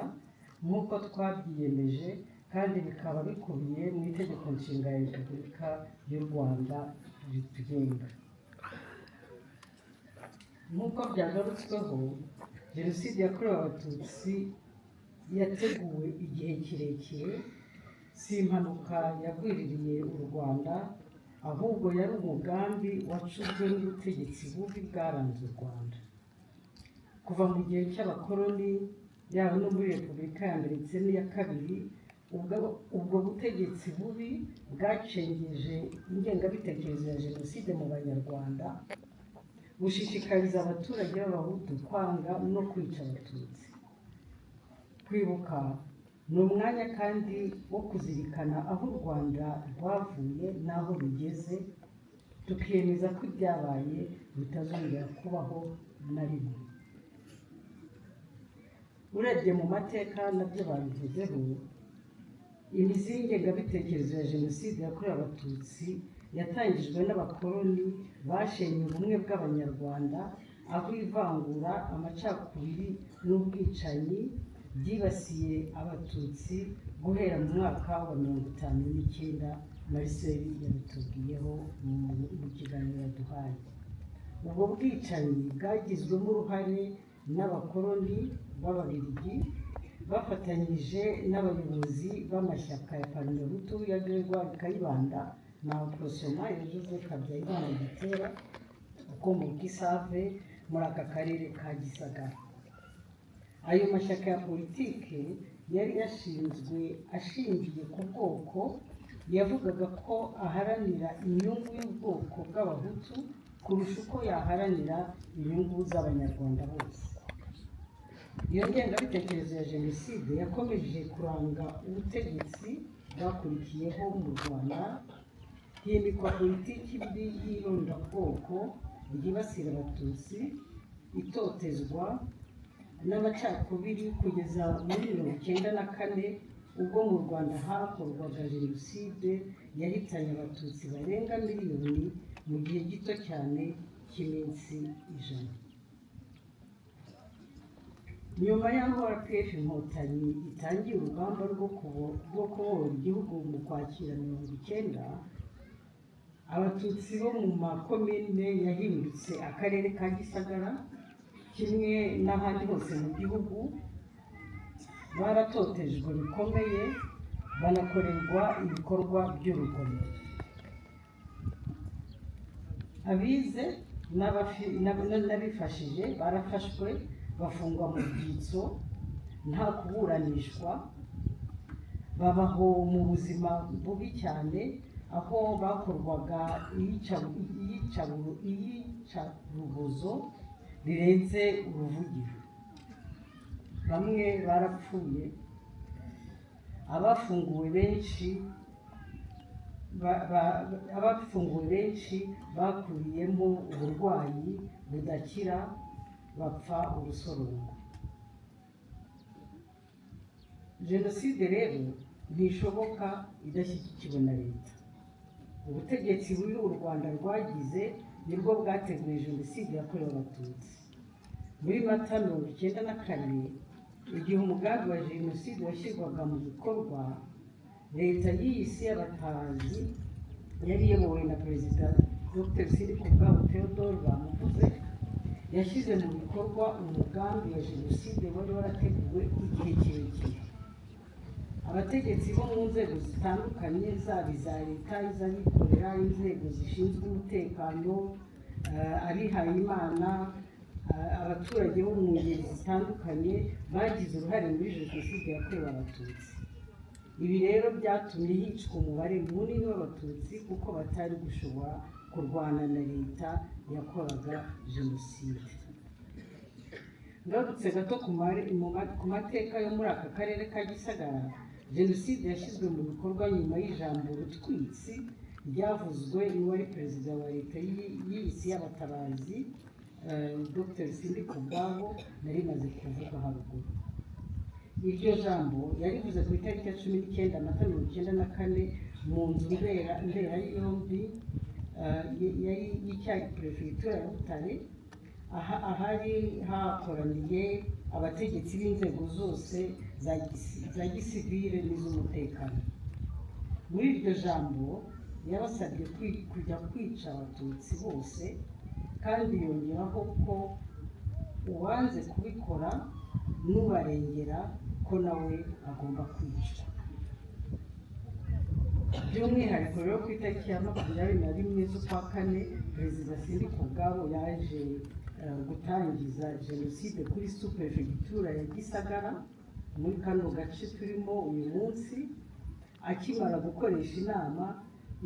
nk'uko twabyiyemeje, kandi bikaba bikubiye mu Itegeko Nshinga ya Repubulika y'u Rwanda ritugenga. Nk'uko byagarutsweho, Jenoside yakorewe Abatutsi yateguwe igihe kirekire, si impanuka yagwiririye u Rwanda, ahubwo yari umugambi wacuzwe n'ubutegetsi bubi bwaranze u Rwanda kuva mu gihe cy'abakoloni, yaba no muri Repubulika ya mbere ndetse n'iya kabiri. Ubwo butegetsi bubi bwacengeje ingengabitekerezo ya Jenoside mu Banyarwanda, bushishikariza abaturage b'Abahutu kwanga no kwica Abatutsi. Kwibuka ni umwanya kandi wo kuzirikana aho u Rwanda rwavuye n'aho rugeze, tukiyemeza ko ibyabaye bitazongera kubaho na rimwe. Urebye mu mateka, nabyo babivuzeho, imizi y'ingengabitekerezo ya Jenoside yakorewe Abatutsi yatangijwe n'abakoloni bashenye ubumwe bw'Abanyarwanda, aho ivangura, amacakubiri n'ubwicanyi byibasiye Abatutsi guhera mu mwaka wa 59. Marcel yabitubwiyeho mu kiganiro yaduhaye. Ubwo bwicanyi bwagizwemo uruhare n'abakoloni b'Ababiligi bafatanyije n'abayobozi b'amashyaka ya Parmehutu ya Gregoire Kayibanda na Aprosoma ya Joseph Habyarimana Gitera ukomoka i Save muri aka karere ka Gisagara. Ayo mashyaka ya politike yari yashinzwe ashingiye ku bwoko, yavugaga ko aharanira inyungu y'ubwoko bw'Abahutu kurusha uko yaharanira inyungu z'Abanyarwanda bose. Iyo ngengabitekerezo ya Jenoside yakomeje kuranga ubutegetsi bwakurikiyeho mu Rwanda, himikwa politiki mbi y'irondabwoko ryibasira Abatutsi, itotezwa n'amacakubiri, kugeza muri 94 ubwo mu Rwanda hakorwaga Jenoside yahitanye Abatutsi barenga miliyoni mu gihe gito cyane cy'iminsi 100. Nyuma y'aho RPF Inkotanyi itangiye urugamba rwo kubohora igihugu mu Kwakira 90, Abatutsi bo mu makomine yahindutse Akarere ka Gisagara kimwe n'ahandi hose mu gihugu baratotejwe bikomeye, banakorerwa ibikorwa by'urugomo. Abize n'abifashije barafashwe bafungwa mu byitso, nta kuburanishwa, babaho mu buzima bubi cyane, aho bakorwaga iyicarubozo rirenze uruvugiro. Bamwe barapfuye, abafunguwe benshi bakuriyemo uburwayi budakira, bapfa urusorongo. Jenoside rero ntishoboka idashyigikiwe na leta. Ubutegetsi bubi u Rwanda rwagize nibwo bwateguye Jenoside yakorewe Abatutsi. Muri Mata 94, igihe umugambi wa jenoside washyirwaga mu bikorwa, leta y'iyi si y'Abatabazi yari iyobowe na Perezida Dr Sindikubwabo Theodore, bamuvuze, yashyize mu bikorwa umugambi wa jenoside wari warateguwe igihe kirekire. Abategetsi bo mu nzego zitandukanye, zaba iza leta, iz'abikorera, inzego zishinzwe umutekano, abihayimana, abaturage bo mu ngeri zitandukanye bagize uruhare muri Jenoside yakorewe Abatutsi. Ibi rero byatumye hicwa umubare munini w'Abatutsi, kuko batari gushobora kurwana na leta yakoraga jenoside. Ngarutse gato ku mateka yo muri aka karere ka Gisagara, jenoside yashyizwe mu bikorwa nyuma y'ijambo rutwitsi ryavuzwe n'uwari perezida wa leta y'iyi si y'Abatabazi, Dr Sindikubwabo nari maze kuvuga haruguru. Iryo jambo yarivuze ku itariki ya 19 Mata 94 mu nzu mberabyombi yari y'icyari Perefegitura ya Butare, ahari hakoraniye abategetsi b'inzego zose za gisivile n'iz'umutekano. Muri iryo jambo yabasabye kujya kwica Abatutsi bose, kandi yongeraho ko uwanze kubikora n'ubarengera ko nawe agomba kwicwa. By'umwihariko rero, ku itariki ya 21 z'ukwa kane, Perezida Sindikubwabo yaje gutangiza jenoside kuri Superefegitura ya Gisagara, muri kano gace turimo uyu munsi, akimara gukoresha inama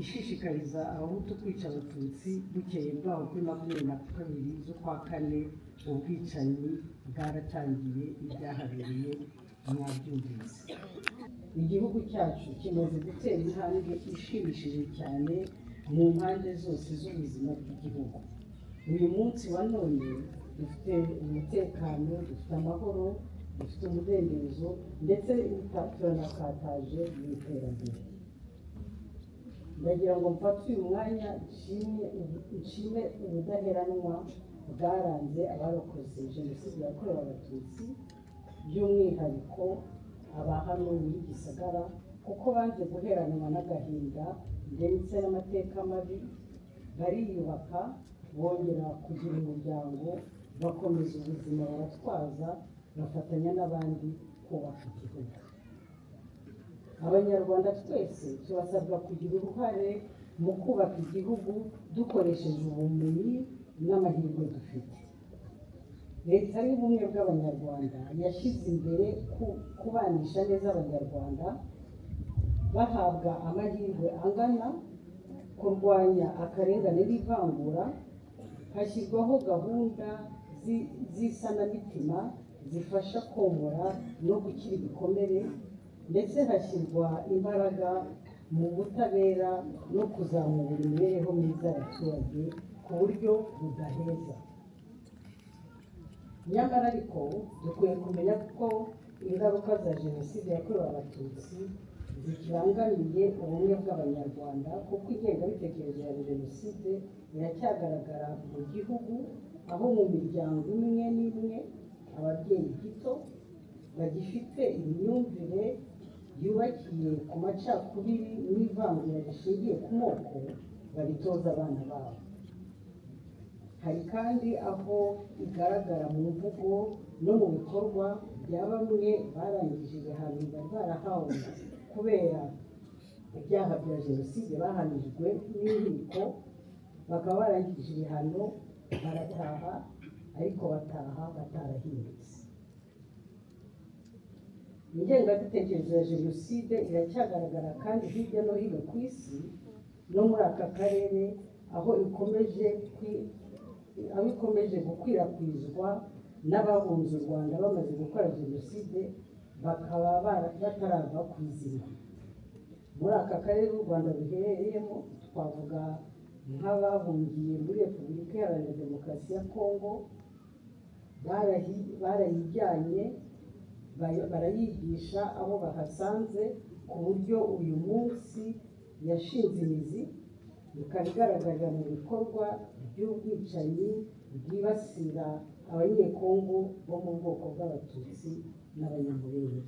ishishikariza Abahutu kwica Abatutsi. Bukeye bwaho kuri 22 z'ukwa kane, ubwicanyi bwaratangiye. Ibyahabereye mwabyumvise. Igihugu cyacu kimaze gutera intambwe ishimishije cyane mu mpande zose z'ubuzima bw'igihugu. Uyu munsi wa none dufite umutekano, dufite amahoro, dufite umudendezo, ndetse turanakataje mu iterambere. Ndagira ngo mfate uyu mwanya nshime ubudaheranwa bwaranze abarokoze Jenoside yakorewe Abatutsi, by'umwihariko aba hano muri Gisagara, kuko banze guheranwa n'agahinda ndetse n'amateka mabi, bariyubaka, bongera kugira umuryango, bakomeza ubuzima, baratwaza, bafatanya n'abandi kubaka igihugu. Abanyarwanda twese turasabwa kugira uruhare mu kubaka igihugu dukoresheje ubumenyi n'amahirwe dufite. Leta y'Ubumwe bw'Abanyarwanda yashyize imbere kubanisha neza Abanyarwanda, bahabwa amahirwe angana, kurwanya akarengane n'ivangura, hashyirwaho gahunda z'isanamitima zifasha komora no gukira ibikomere, ndetse hashyirwa imbaraga mu butabera no kuzamura imibereho myiza y'abaturage ku buryo budaheza. Nyamara ariko dukwiye kumenya ko ingaruka za Jenoside yakorewe Abatutsi zikibangamiye ubumwe bw'Abanyarwanda, kuko ingengabitekerezo ya jenoside iracyagaragara mu gihugu, aho mu miryango imwe n'imwe ababyeyi gito bagifite imyumvire yubakiye ku macakubiri n'ivangura rishingiye ku moko babitoza abana babo. Hari kandi aho igaragara mu mvugo no mu bikorwa bya bamwe barangije ibihano bari barahawe kubera ibyaha bya jenoside bahanijwe n'inkiko, bakaba barangije ibihano barataha, ariko bataha batarahindutse. Ingengabitekerezo ya jenoside iracyagaragara kandi hirya no hino ku isi no muri aka karere, aho ikomeje gukwirakwizwa n'abahunze u Rwanda bamaze gukora jenoside bakaba batarava ku izima. Muri aka karere u Rwanda ruherereyemo twavuga nk'abahungiye muri Repubulika Iharanira Demokarasi ya Kongo, barayijyanye barayigisha abo bahasanze, ku buryo uyu munsi yashinze imizi, ikaba igaragarira mu bikorwa by'ubwicanyi bwibasira Abanyekongo bo mu bwoko bw'Abatutsi n'Abanyamulenge.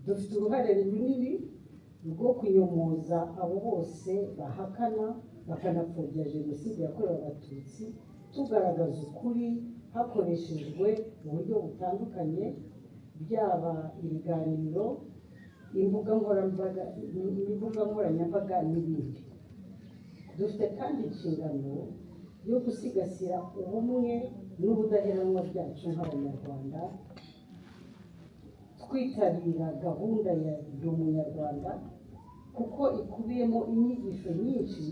Dufite uruhare runini rwo kunyomoza abo bose bahakana bakanapfobya jenoside yakorewe Abatutsi, tugaragaza ukuri hakoreshejwe uburyo butandukanye, byaba ibiganiro, imbuga nkoranyambaga n'ibindi. Dufite kandi inshingano yo gusigasira ubumwe n'ubudaheranwa byacu nk'Abanyarwanda, twitabira gahunda ya Ndi Umunyarwanda, kuko ikubiyemo inyigisho nyinshi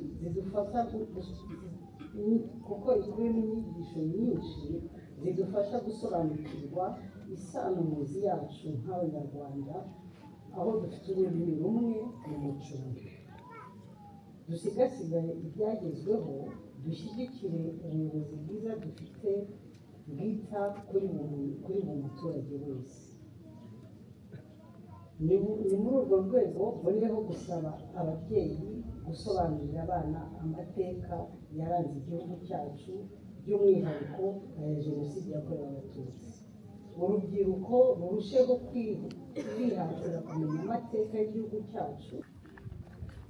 zidufasha gusobanukirwa isano muzi yacu nk'Abanyarwanda, aho dufite ururimi rumwe n'umuco umwe. Dusigasire ibyagezweho, dushyigikire ubuyobozi bwiza dufite bwita kuri buri muturage wese. Ni muri urwo rwego mboneyeho gusaba ababyeyi gusobanurira abana amateka yaranze igihugu cyacu, by'umwihariko aya jenoside yakorewe Abatutsi. Urubyiruko rurusheho kwihatira kumenya amateka y'igihugu cyacu.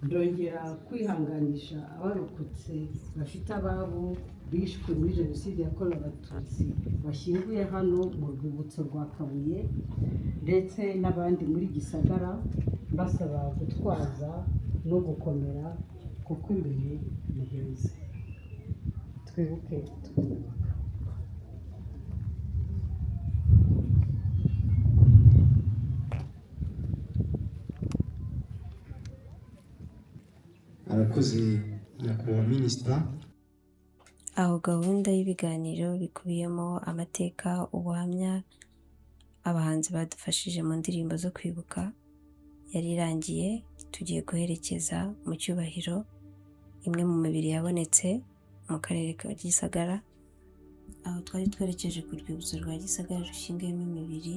Ndongera kwihanganisha abarokotse bafite ababo bishwe muri jenoside yakorewe Abatutsi bashyinguye hano mu rwibutso rwa Kabuye, ndetse n'abandi muri Gisagara, mbasaba gutwaza no gukomera kuko imbere ni heza. Twibuke twiyubaka. Arakoze nyakubahwa minisita. Aho gahunda y'ibiganiro bikubiyemo amateka, ubuhamya, abahanzi badufashije mu ndirimbo zo kwibuka yari irangiye, tugiye guherekeza mu cyubahiro imwe mu mibiri yabonetse mu karere ka Gisagara, aho twari twerekeje ku rwibutso rwa Gisagara rushyinguyemo imibiri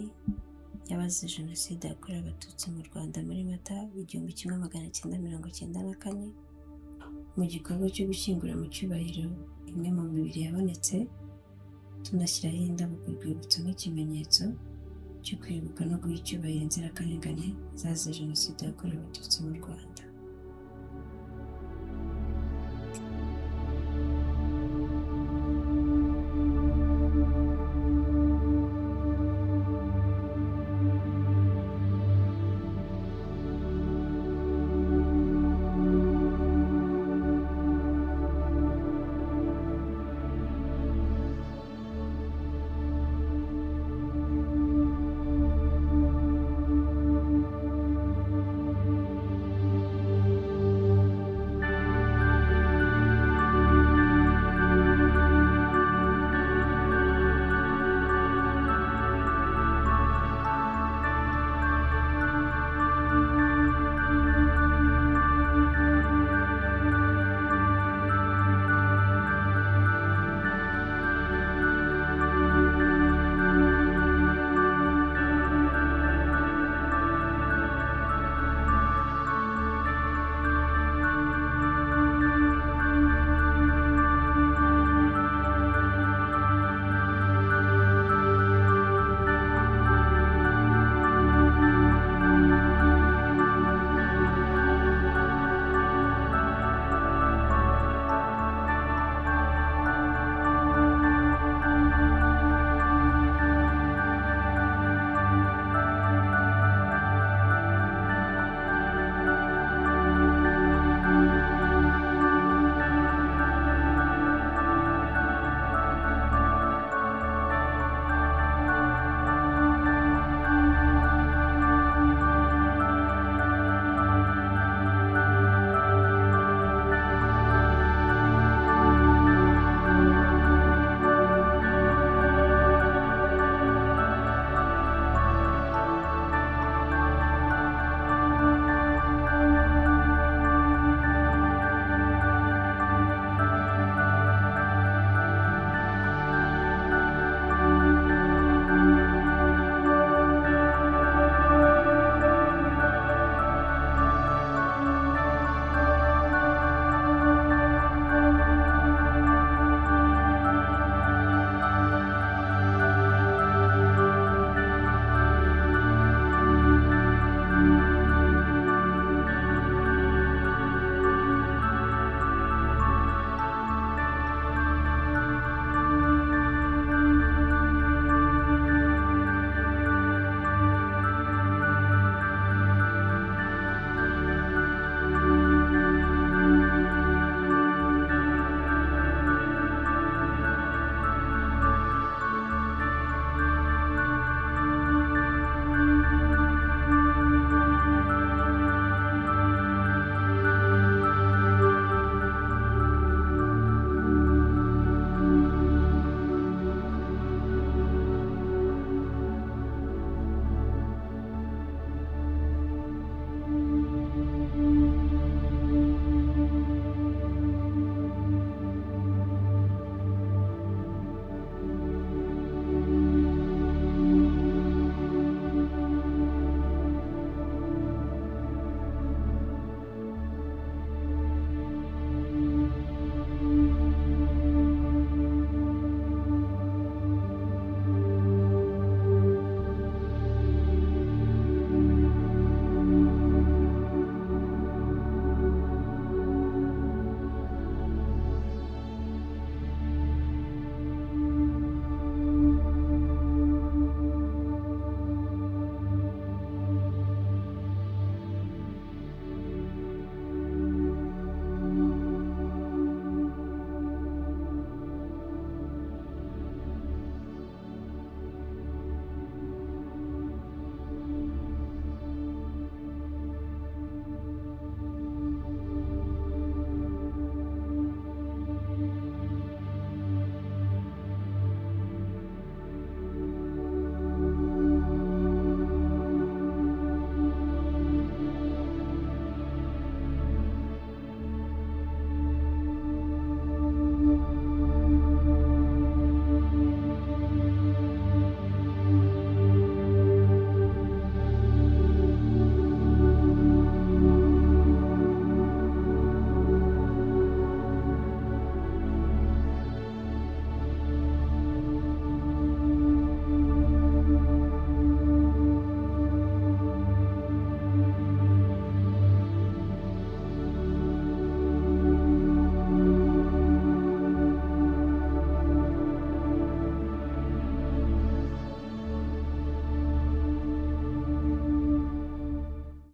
y'abazize jenoside yakorewe Abatutsi mu Rwanda muri Mata 1994, mu gikorwa cyo gushyingura mu cyubahiro imwe mu mibiri yabonetse, tunashyiraho indabo ku rwibutso nk'ikimenyetso cyo kwibuka no guha icyubahiro inzirakarengane zazize jenoside yakorewe Abatutsi mu Rwanda.